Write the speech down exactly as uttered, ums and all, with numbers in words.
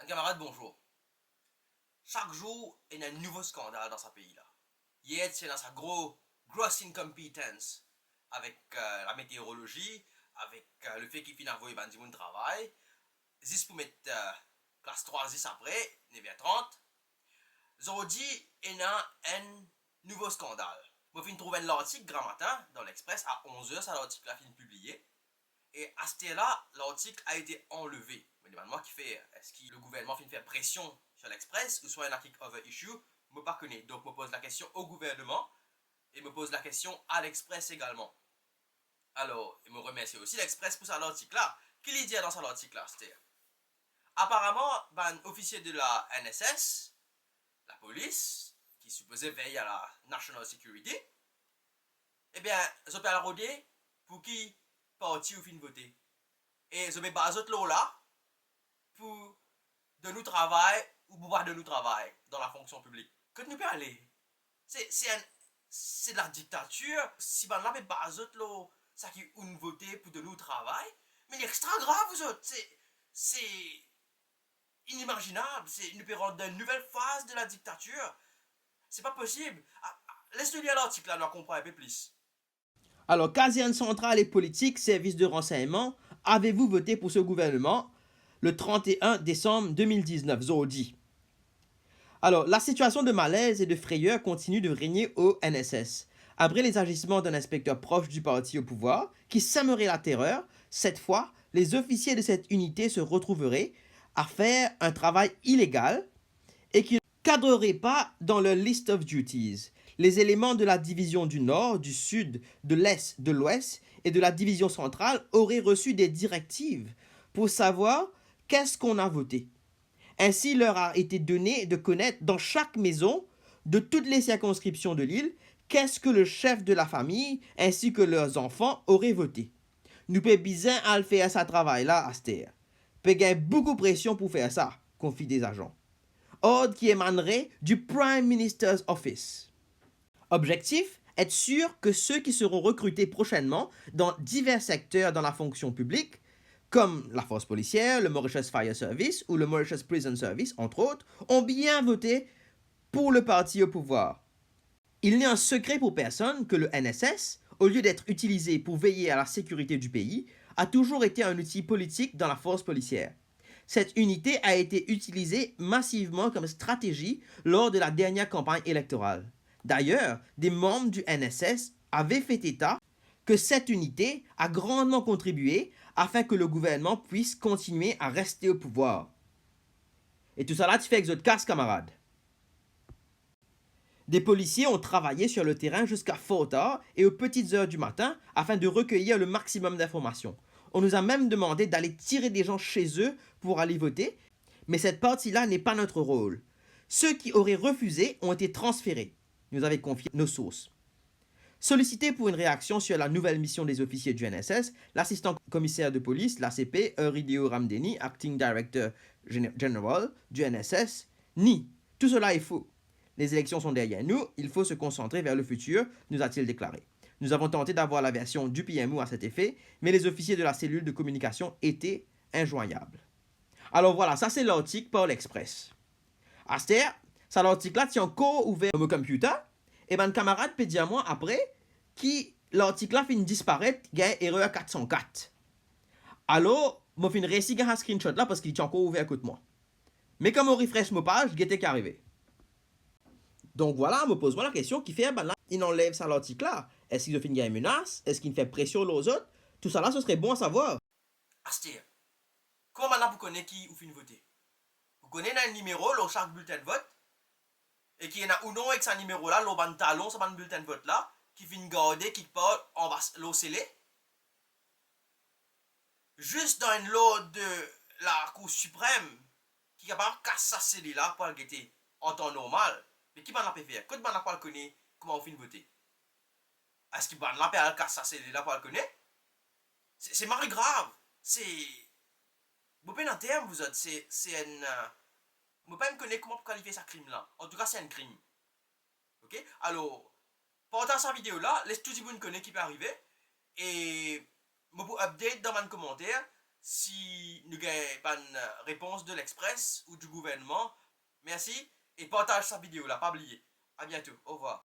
Kamarad, bonzour. Sak zour, ena enn nouvo skandal dan sa pei la. Yer, ti ena sa gro, gross incompetence avek, euh, lameteorolozi, avek, euh, lefe ki finn avoy bann dimoun travay, zis pou met, euh, klas trwa zis apre, nev er trant. Zordi, ena enn nouvo skandal. Mo finn trouv enn lartik gramatin dan L'Express a onz er, sa lartik la finn pibliye. E aster la, lartik a ete anleve. Mo demann mwa kifer, eski le gouvernman finn fer presion sur L'Express ouswa ena kek other issue? Mo pa kone. Donk mo poz lakestion o gouvernman e mo poz lakestion a L'Express egalman. Alor, e mo remersie osi L'Express pou sa lartik la. Ki li dir dan sa lartik la, aster? Aparaman, bann ofisie de la N S S, lapolis, ki sipoze vey a la National Security, ebien, zot pe al rode pou ki parti ou finn vote. E zot pe baz zot lor la pou donn ou travay ou pou pa donn ou travay dan lafonksion piblik. Kot nou pe ale? Se, se enn, se de la diktatir. Si bann la pe baz zot lor seki ou'nn vote pou donn ou travay, me li extra grav, zot. Se, se inimaginab. Se, nou pe rant dan enn nouvel faz de la diktatir. Se pa posib. A, a, les nou lir lartik la, nou a konpran enpe plis. Alors, caserne centrale et politique, service de renseignement, avez-vous voté pour ce gouvernement le trente et un décembre deux mille dix-neuf, zordi? Alors, la situation de malaise et de frayeur continue de régner au N S S. Après les agissements d'un inspecteur proche du parti au pouvoir, qui sèmerait la terreur, cette fois, les officiers de cette unité se retrouveraient à faire un travail illégal et qui cadrerait pas dans leur list of duties. Les éléments de la division du Nord, du Sud, de l'Est, de l'Ouest et de la division centrale auraient reçu des directives pour savoir qu'est-ce qu'on a voté. Ainsi, leur a été donné de connaître dans chaque maison de toutes les circonscriptions de l'île qu'est-ce que le chef de la famille ainsi que leurs enfants auraient voté. Nou pe bizin al fer sa travay la aster. Pe gagn boukou presion pou fer sa, konfi des agents. Ordre qui émanerait du Prime Minister's Office. Objectif, être sûr que ceux qui seront recrutés prochainement dans divers secteurs dans la fonction publique, comme la force policière, le Mauritius Fire Service ou le Mauritius Prison Service, entre autres, ont bien voté pour le parti au pouvoir. Il n'est un secret pour personne que le N S S, au lieu d'être utilisé pour veiller à la sécurité du pays, a toujours été un outil politique dans la force policière. Cette unité a été utilisée massivement comme stratégie lors de la dernière campagne électorale. D'ailleurs, des membres du N S S avaient fait état que cette unité a grandement contribué afin que le gouvernement puisse continuer à rester au pouvoir. E tousala ti fer ek zot kas, kamarad. Des policiers ont travaillé sur le terrain jusqu'à fort tard et aux petites heures du matin afin de recueillir le maximum d'informations. On nous a même demandé d'aller tirer des gens chez eux pour aller voter, mais cette partie-là n'est pas notre rôle. Ceux qui auraient refusé ont été transférés, nous avaient confié nos sources. Sollicité pour une réaction sur la nouvelle mission des officiers du N S S, l'assistant commissaire de police, l'A C P, Hrideo Ramdeni, acting director gene-, general du N S S, nie. Tout cela est faux. Les élections sont derrière nous, il faut se concentrer vers le futur, nous a-t-il déclaré. Nous avons tenté d'avoir la version du P M O à cet effet, mais les officiers de la cellule de communication étaient injoignables. Alors voilà, ça c'est l'article par l'Express. Aster, sa lartik la ti ankor ouver mo computer, e bann kamarad pe dir mwa apre ki lartik la finn disparet, gagn erer kat san kat. Alor, mo finn resi gagn sa screenshot la parski li ti ankor ouver kot mwa. Me kan mo refresh mo paz, gete ki arive. Donk vwala, mo poz mwa lakestion, kifer bannla inn anlev sa lartik la? Eski zot finn gagn menas? Eski inn fer presion lor zot? Tousala, ce serait bon à savoir. Aster, kouma bannla pou kone ki ou finn vote? Ou kone ena enn nimero lor sak biltenn vot, e ki ena ou nom ek sa nimero la lor bann talon sa bann biltenn vot la, ki finn garde kikpar anba s-, lor sele? Zis dan enn lord de Lakour Siprem, ki kapav kas sa sele la pou al gete an tan normal, me ki bannla pe fer? Kot bannla pou al kone kouma ou finn vote? Eski bannla pe al kas sa sele la pou al kone? Se, se mari grav. Se, mo pena term, vouzot, se, se enn, euh, mo pa mem kone kouma pou kalifie sa krim la. Antouka, se enn krim. Ok? Alor, partaz sa video la, les tou dimoun kone ki pe arive, e mo pou update dan bann komanter Si nou gagn bann repons de l'Express ou du gouvernman, mersi e partaz sa video la, pa bliye. À bientôt, au revoir.